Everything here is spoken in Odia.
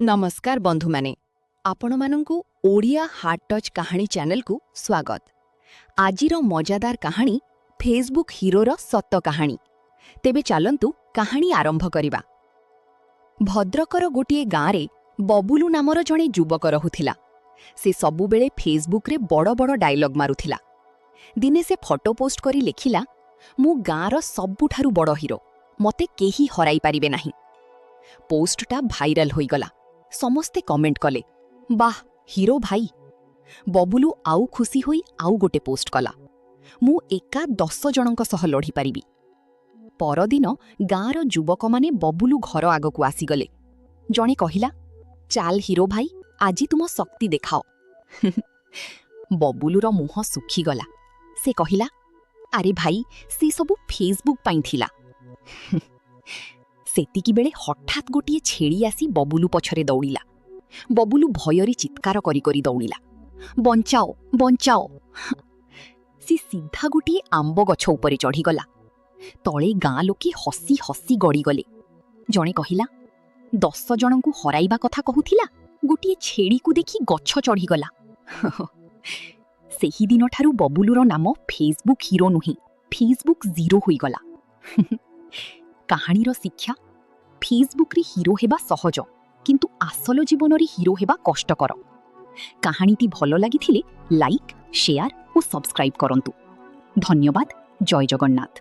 ନମସ୍କାର ବନ୍ଧୁମାନେ, ଆପଣମାନଙ୍କୁ ଓଡ଼ିଆ ହାର୍ଟ ଟଚ୍ କାହାଣୀ ଚ୍ୟାନେଲକୁ ସ୍ୱାଗତ। ଆଜିର ମଜାଦାର କାହାଣୀ, ଫେସବୁକ୍ ହିରୋର ସତ କାହାଣୀ। ତେବେ ଚାଲନ୍ତୁ, କାହାଣୀ ଆରମ୍ଭ କରିବା। ଭଦ୍ରକର ଗୋଟିଏ ଗାଁରେ ବବୁଲୁ ନାମର ଜଣେ ଯୁବକ ରହୁଥିଲା। ସେ ସବୁବେଳେ ଫେସବୁକ୍ରେ ବଡ଼ ବଡ଼ ଡାଇଲଗ୍ ମାରୁଥିଲା। ଦିନେ ସେ ଫଟୋ ପୋଷ୍ଟ କରି ଲେଖିଲା, "ମୁଁ ଗାଁର ସବୁଠାରୁ ବଡ଼ ହିରୋ, ମତେ କେହି ହରାଇ ପାରିବେ ନାହିଁ।" ପୋଷ୍ଟଟା ଭାଇରାଲ ହୋଇଗଲା। ସମସ୍ତେ କମେଣ୍ଟ କଲେ, "ବାଃ ହିରୋ ଭାଇ!" ବବୁଲୁ ଆଉ ଖୁସି ହୋଇ ଆଉ ଗୋଟେ ପୋଷ୍ଟ କଲା, "ମୁଁ ଏକା 10 ଜଣଙ୍କ ସହ ଲଢ଼ିପାରିବି।" ପରଦିନ ଗାଁର ଯୁବକମାନେ ବବୁଲୁ ଘର ଆଗକୁ ଆସିଗଲେ। ଜଣେ କହିଲା, "ଚାଲ ହିରୋ ଭାଇ, ଆଜି ତୁମ ଶକ୍ତି ଦେଖାଅ।" ବବୁଲୁର ମୁହଁ ଶୁଖିଗଲା। ସେ କହିଲା, "ଆରେ ଭାଇ, ସେ ସବୁ ଫେସବୁକ୍ ପାଇଁ ଥିଲା।" ସେତିକିବେଳେ ହଠାତ୍ ଗୋଟିଏ ଛେଳି ଆସି ବବୁଲୁ ପଛରେ ଦୌଡ଼ିଲା। ବବୁଲୁ ଭୟରେ ଚିତ୍କାର କରି କରି ଦୌଡ଼ିଲା, "ବଞ୍ଚାଅ, ବଞ୍ଚାଅ!" ସେ ସିଧା ଗୋଟିଏ ଆମ୍ବ ଗଛ ଉପରେ ଚଢ଼ିଗଲା। ତଳେ ଗାଁ ଲୋକେ ହସି ହସି ଗଡ଼ିଗଲେ। ଜଣେ କହିଲା, "10 ଜଣଙ୍କୁ ହରାଇବା କଥା କହୁଥିଲା, ଗୋଟିଏ ଛେଳିକୁ ଦେଖି ଗଛ ଚଢ଼ିଗଲା।" ସେହିଦିନଠାରୁ ବବୁଲୁର ନାମ ଫେସବୁକ୍ ହିରୋ ନୁହେଁ, ଫେସବୁକ୍ ଜିରୋ ହୋଇଗଲା। କାହାଣୀର ଶିକ୍ଷା: ଫେସବୁକ୍ରେ ହିରୋ ହେବା ସହଜ, କିନ୍ତୁ ଆସଲ ଜୀବନରେ ହିରୋ ହେବା କଷ୍ଟକର। କାହାଣୀଟି ଭଲ ଲାଗିଥିଲେ ଲାଇକ୍, ସେୟାର ଓ ସବସ୍କ୍ରାଇବ୍ କରନ୍ତୁ। ଧନ୍ୟବାଦ। ଜୟ ଜଗନ୍ନାଥ।